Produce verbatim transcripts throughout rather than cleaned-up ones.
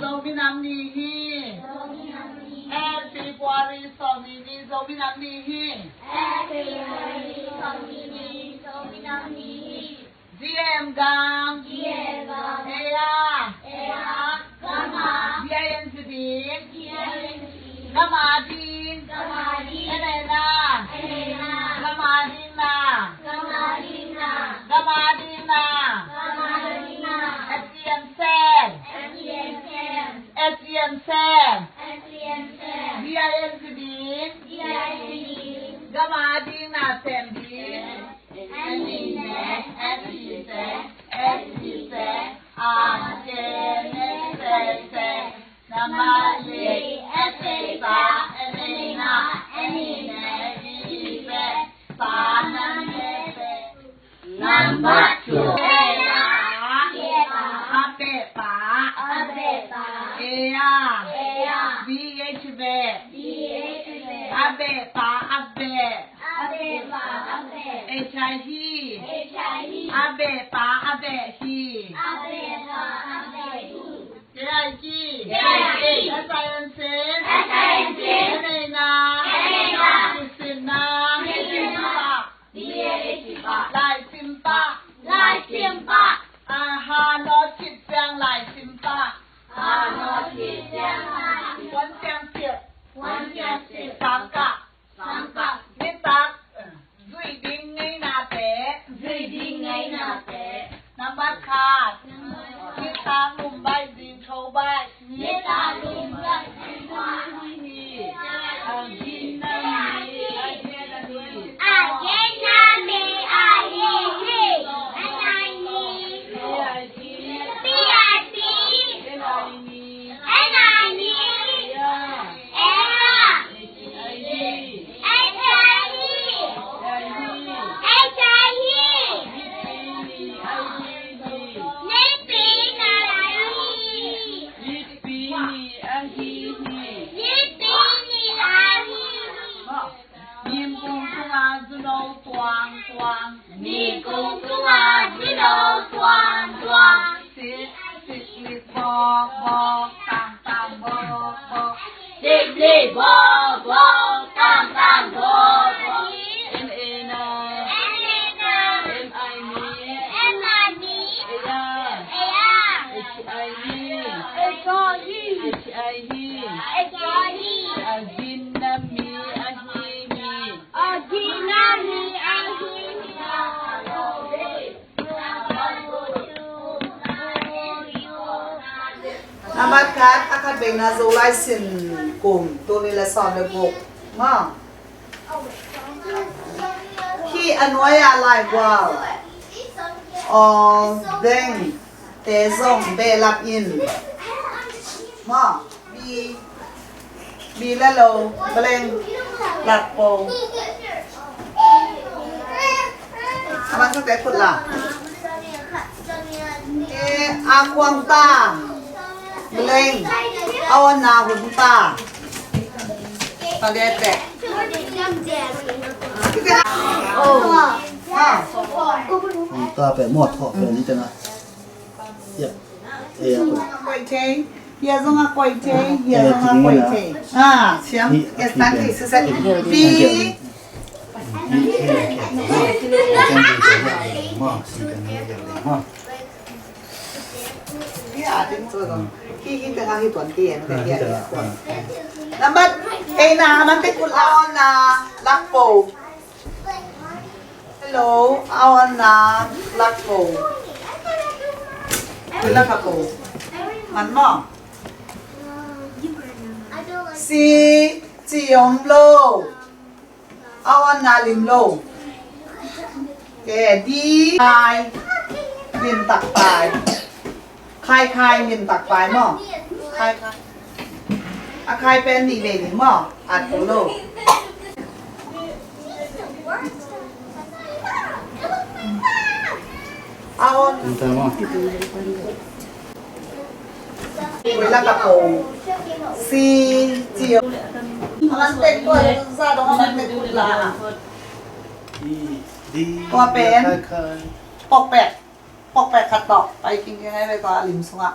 Zomi Nam Ni hi. February sawmnih ni Zomi Nam Ni hi. G M Gang. Ei a. Gam a ding. En ei na. Gam a ding na. Gam a ding na. F E M Sen. F E M Sen. G I N G ding. Gam a ding na sem ding. Number two. A beh pa. E a. B E H beh. A beh pa a beh. H I hi. A beh pa a beh hi. K I ki. K I ki. S I N C. N ei na. Kisim na. Kisim pa. Lai sim pa. Lai sim pa. A ha no kip siang lai sim pa. Ha no kip siang lai sim pa. Wan siang sip. Wan siang sip. Sangkah. Sangkah. Nitak. Zuih ding ngeina te. Zuih ding ngeina te. Nambat khat. Nitak lum baih zing tho baih. Nitak lum baih zing tho baih. Nim kung tunga zuno tuang tuang. Nim kung tunga zuno tuang tuang. Sik sik lik bok bok tam tam bok bok. Sik lik bok bok tam tam bok bok. M A na. M I ni. M I ni. Eya. Eya. H I ni. H I ni. H I ni. A zin na mi a hi ni. Nambat khat, a khat beina Zolai sin kum, tul nih le sawm le guk. Maw. Hih a nuai-ah laigual. Aw, beng. Te zong behlap in. Maw. Bi, bi le lo, beleng, latpo. A bangzah te kut la. E, a kuang ta. Beleng, a awn na hun ta. Ta de te. Oh. Hun ta pe mawt khawh pe ni te na. Yep. Koih thei. Hia zong a koih thei. Hia zong a koih thei. Ah, siam. Yes, tan thei sese. Pi. Hia ding zo zong. Hi, hi, te ha, hi tuan ti en. Nambat ei na, man te kul a awn na, lakpo. Hello, a awn na, lakpo. Lakpo. Man maw. Si, ci om lo. A awn na lim lo. Ke di. Khai. Lim tak pai. Khai khai lim tak pai maw. Khai khai. A khai pen nih vei ning maw. At ko lo. A awn. Anta maw. Koih lak a po. Si, ci. A man tek tua, za dong a man tek kut la. Tua pen. Pokpek. Pokpek khat tawh. Pai kingking ai ve tua lim sungah.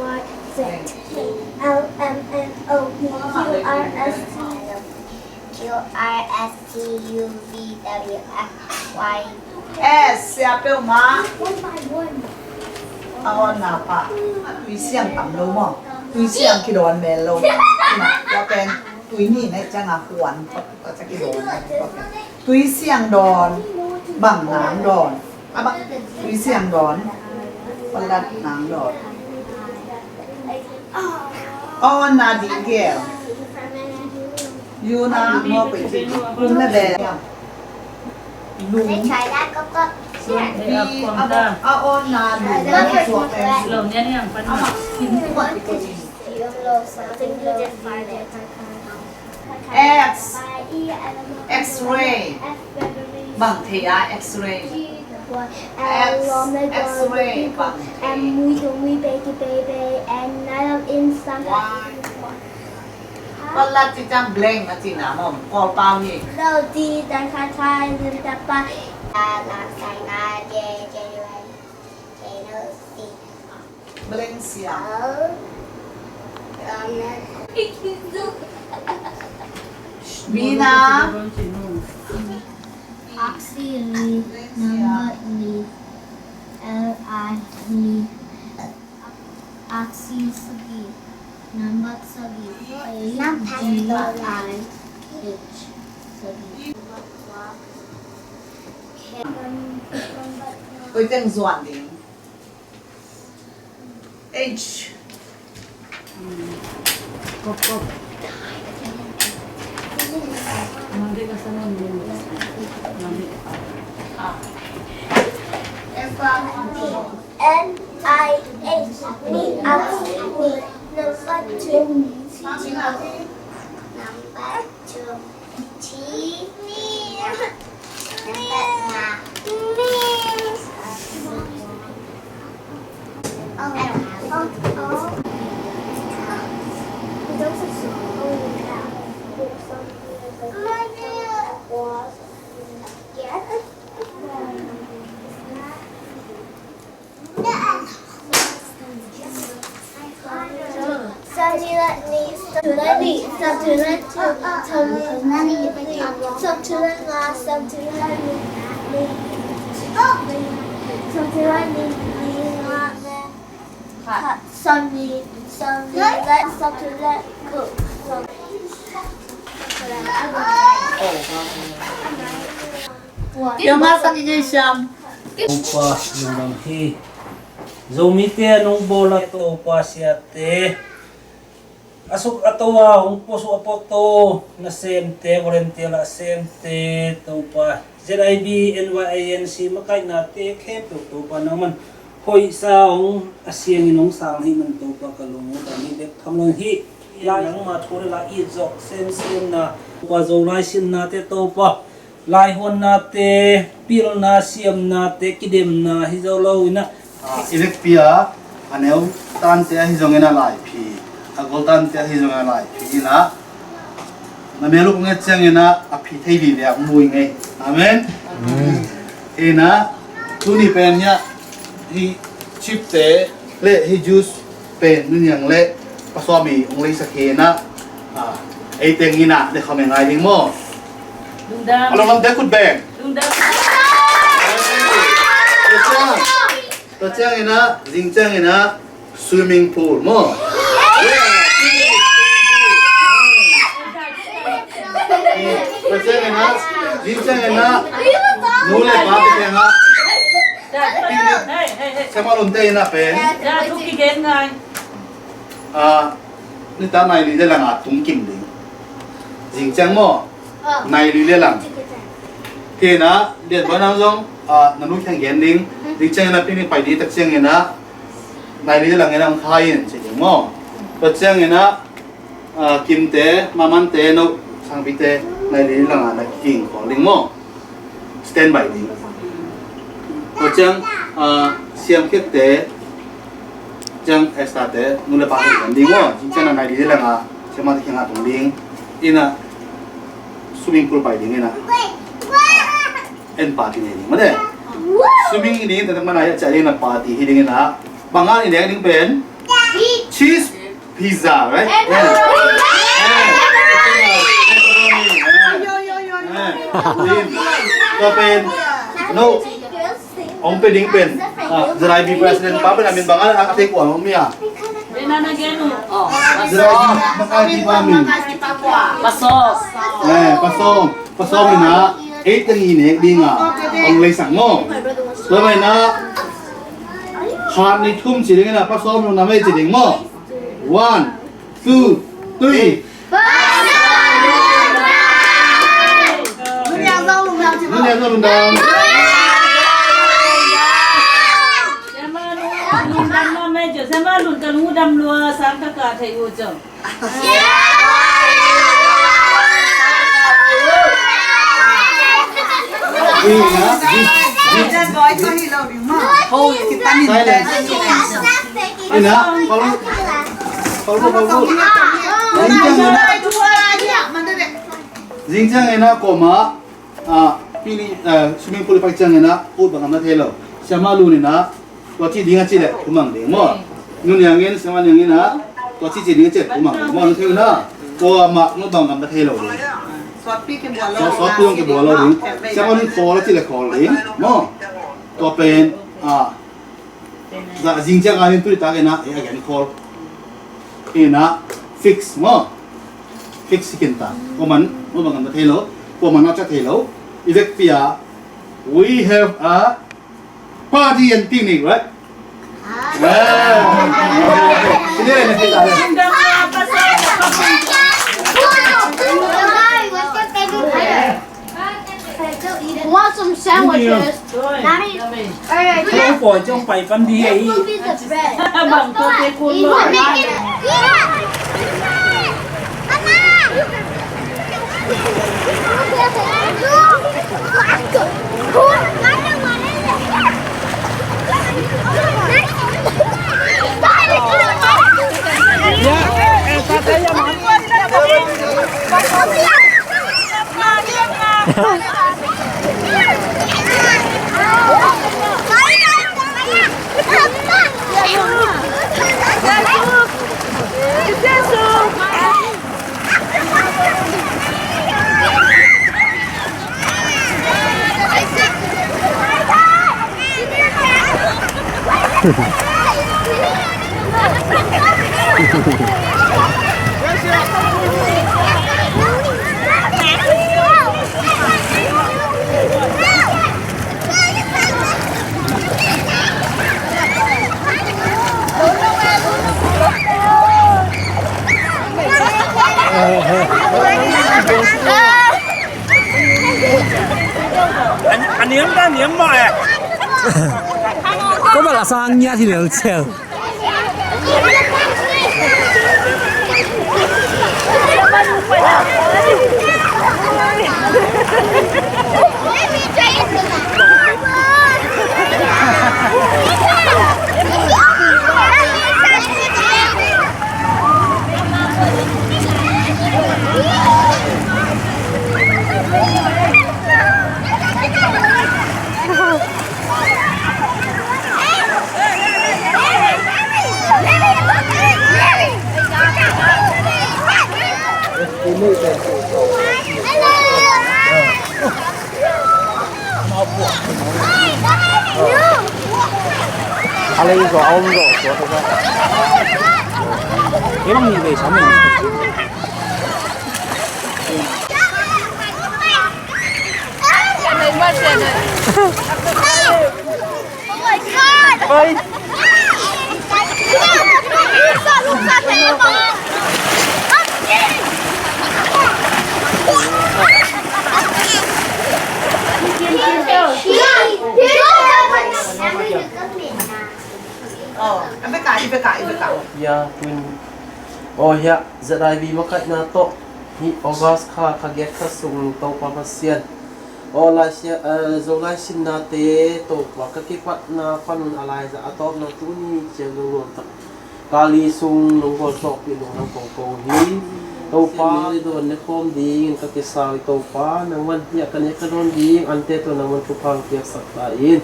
Y Z K L M N O P Q R S T Q R S T U V W X Y. S, sia peuhmah. One by one. A awnna pah. Tui siang tam lo maw? Tui siang kidawn mel lo. Ina, tua pen tui nih na ciang a huan. Tua ciang kidawn. Tui siang dawn. Bang nang dawn. A bang tui siang dawn. Palat nang dawn. A awnna dih gel. Yuna maw pei ci. Kum le bel. Lung. Bi a, a awnna lung. Lo nian yang pan. Ama. X. X-ray. Bang thei a X-ray. X, X-ray bang thei. Why? Palat ci ciang blank a cihna maw, Kawl pau hi. Blank siam. Mina. Oxy li, number li, L I li. Oxy sagih, number sagih, A G I H sagih. Koi teng zuan ding. H. Kop, kop. Mandi ka sa mandi. Mandi. N I H, ni, oxy ni. Number two. Number two. Topa lungdam hi. Zomite nong bawl a Topa siate, a suk a to a hong puasuk a puakto nasemte, volunteer a semte, Topa Z I B N Y A N C makaihnate khempeuh Topa nangman hoihsa hong a siangin hong sang ahih man Topa ka lungdam hi bek tham lo hi. Lai nangma thu le la it zawk semsemna Topa Zolai sinnate Topa laihuannate, pilna siamnate, kidemna hi zo lo inah. Ah, i vekpi a, a neu tante ahi zongin a laiphi, a gol tante ahi zongin a laiphi inah. Na mel uh kong et ciangin ah a phi thei vive a mu ing ei. Amen. Amen. Hi na, tuni pen hiah, hih chip te le hih juice pen nu Niang le Pa Sawmi hong leisak hi na, ah, ei teng hi na, ne khawm ei ngai ding maw? Lungdam. A lungdam te khut beng. Lungdam. Tua ciang, tua ciang hi na, zing ciang hi na, swimming pool maw? Tua ciang hi na, zing ciang hi na, nu le pa te teng ah, picnic, Siamah Lun te inn ah pen, ah, nitak nai li le lang a tung kim ding. Zing ciang maw? Nai li le lang. Hi na, Lian Bawi Nang zong, ah, na nu kiang gen ding. Zing ciang hi na picnic pai ding tak ciang hi na, nai li le lang hi na hong khai in ci ding maw? Tua ciang hi na, ah, Kimte, Mamante, no, Sangpite, nai li le lang a na kikingkhawl ding maw? Standby ding. Tua ciang, ah, Siam Khiakte, ciang Esther te, nu le pa te kan ding maw? Zing ciang a nai li le lang a, Siamah te kiang a tung ding. Hi na, swimming pool pai ding hi na. En party nei ding maw te. Swimming i ding, tua tak man a hiah ciah ding na party hi ding hi na. Bang a i nek ding pen? Cheese pizza, right? Yeah. Yeah. Yeah. Tua pen, no. Hong pe ding pen, ah, Zalai bi president pa pen a min bang a, a thei kua hong mi a. Zalai bi bang a, bi bang a min. Pa Sawm. Eh, Pa Sawm. Pa Sawm in a, ei teng i nek ding a, hong leisak maw? Tua mai na, khat nih thum ci ding in a, Pa Sawm in a, na mei ci ding maw? One, two, three. Nu Niang zong lungdam ci maw? Nu Niang zong lungdam. Siamah Lun, lungdam na mei ci, Siamah Lun ka lungdam lua, sang ka ka thei uh ci. Zing ciang hi na, koma, ah, picnic, ah, swimming pool pai ciang hi na, ut bang a na thei lo. Siamah Lun in a, tua ci ding a ci leh, kum ang ding maw? Nu Niang in, Siamah Niang in a, tua ci ci ding a ci leh, kum ang ding maw? Nu Theu in a, tua mah, nu bang gam ka thei lo ding. Sawtpi kibual lo ding. Sawtpi kibual lo ding. Siamah Lun in khawl a ci leh khawl ding maw? Tua pen, ah, zing ciang a nin tui tak in a, eh, a gen khawl. In a, fix maw? Fix hi kin ta. Tua man, nu bang gam ka thei lo. Tua man a ciah thei lo. I vekpi a, we have a party and picnic, right? Want some sandwiches? Mommy, all right, yeah. Let's go get the bread. Let's go make it. Yeah. A niam ta niam mah e. Ko bala sang nya thi lel chel. Ei, zo a om zo, zo a om. Ei, bang ni bei sam ni. Oh my God! Oi. Oh, a beka, i beka, i beka. Ya, twin. Oh, ya, Z I V makaihna tawh. Hih August kha, kha giat kha sung Topa Pasian. Aw Lai Sia, eh, Zolai sinnate Topa ka kipatna panun a laizah a tawpna tuni ciang lungnuam tak. Kali sung nong gualsawhpih lungdam kong ko hi. Topa, ne dawn ne khawm dingin ka kisau hi Topa, nangman hiah ka ne ka dawn ding ante tawh nangman thupha piaksak ta in.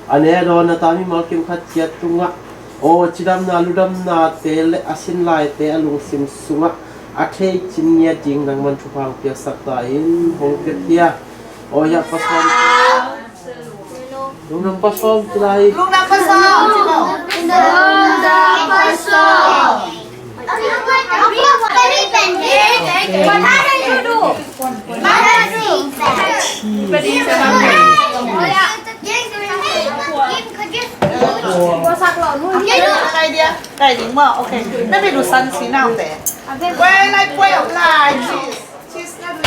A ne dawn na ta mimal kim khat ciat tungah aw cidamna ludamnate le a sin laite a lungsim sungah a thei cin ngiat ding nangman thupha piaksak ta in. Hong piak hia. Aw hiah pasal. Lungdam pasal ci lai. Lungdam pasal ci lo. Lungdam pasal. Kai dia, kai ding maw. Okay. Na bi du san si nau te. Wei lai puai om lai. Cheese, cheese na du.